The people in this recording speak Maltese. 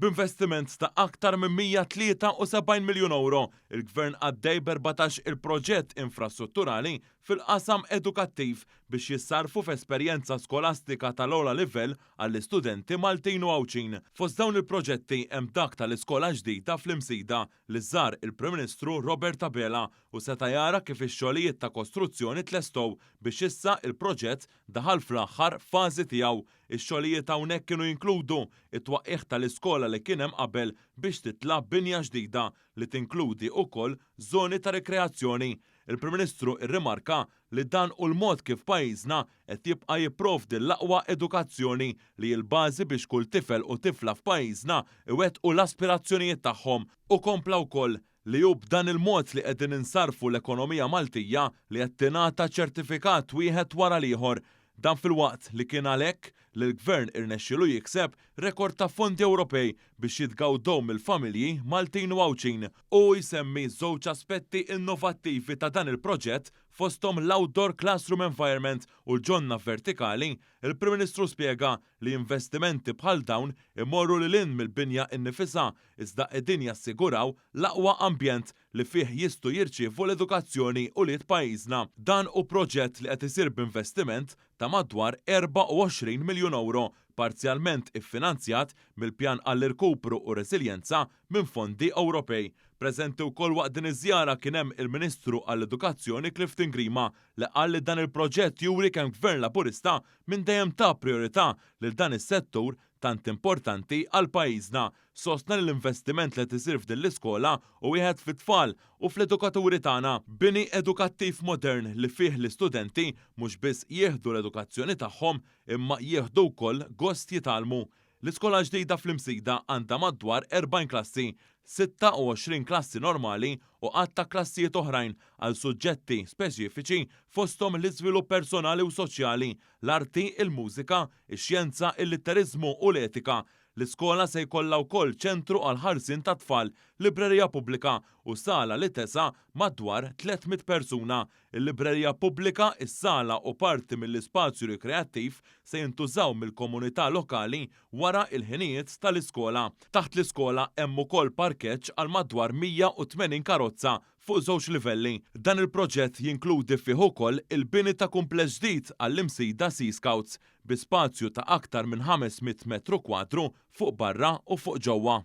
B'investiment ta' aktar minn 173 miljun ewro, il-Gvern għaddej b'14 il-proġett infrastrutturali fil-qasam edukattiv biex jissarrfu f'esperjenza skolastika tal-ogħla livell għall-istudenti Maltin u Għawdxin. Fost dawn il-proġetti hemm dak tal-iskola ġdida fl-Imsida li żar il-Prim Ministru Robert Abela u seta' jara kif ix-xogħlijiet ta' kostruzzjoni tlestow biex issa il-proġett daħal fl-aħħar fażi tiegħu. Ix-xogħlijiet hawnhekk kienu jinkludu t-twaqqigħ tal-iskola li kien hemm qabel biex titla' binja ġdida li tinkludi wkoll żoni ta' rikreazzjoni. Il-Prim Ministru rrimarka li dan hu l-mod kif pajjiżna qed jibqa' jipprovdi l-aqwa edukazzjoni li hi l-bażi biex kull tifel u tifla f'pajjiżna iwettqu l-aspirazzjonijiet tagħhom. Hu kompla wkoll li hu b'dan il-mod li qegħdin insarrfu l-ekonomija Maltija li qed tingħata ċertifikat wieħed wara l-ieħor. Dan filwaqt li kien għalhekk li l-Gvern irnexxielu jikseb rekord ta' fondi Ewropej biex jitgawdew mill-familji Maltin u Għawdxin. Hu jsemmi żewġ aspetti innovattivi ta' dan il-proġett fosthom l-outdoor classroom environment u l-ġonna vertikali. Il-Prim Ministru spjega li investimenti bħal dawn imorru lil hinn mill-binja nnifisha iżda qegħdin jassiguraw l-aqwa ambjent li fih jistgħu jirċievu l-edukazzjoni ulied pajjiżna. Dan hu proġett li qed isir b'investiment ta' madwar 24 miljun ewro, parzjalment iffinanzjat mill-Pjan għall-Irkupru u Reżiljenza minn fondi Ewropej. Preżenti wkoll waqt din iż-żjara kien hemm il-Ministru għall-Edukazzjoni Clifton Grima li qal li dan il-proġett juri kemm Gvern Laburista minn dejjem ta prijorità lil dan is-settur tant importanti għal pajjiżna. Sostna li l-investiment li qed isir f'din l-iskola hu wieħed fit-tfal u fl-edukaturi tagħna. Bini edukattiv modern li fih l-istudenti mhux biss jieħdu l-edukazzjoni tagħhom imma jieħdu wkoll gost jitgħallmu. L-iskola l-ġdida fl-Imsida għandha madwar 40 klassi, 26 klassi normali u għadd ta' klassijiet oħrajn għal suġġetti speċifiċi fosthom l-iżvilupp personali u soċjali, l-arti, il-mużika, ix-xjenza, il-litteriżmu u l-etika. L-iskola se jkollha wkoll ċentru għall-ħarsien tat-tfal, librerija pubblika u sala li tesa' madwar 300 persuna. Il-librerija pubblika, is-sala u parti mill-ispazju rikreattiv se jintużaw mill-komunità lokali wara l-ħinijiet tal-iskola. Taħt l-iskola hemm ukoll parkeġġ għal madwar 180 karozza fuq żewġ livelli. Dan il-proġett jinkludi fih ukoll il-bini ta' kumpless ġdid għall-Imsida Sea Scouts bi spazju ta' aktar minn 500 metru kwadru fuq barra u fuq ġewwa.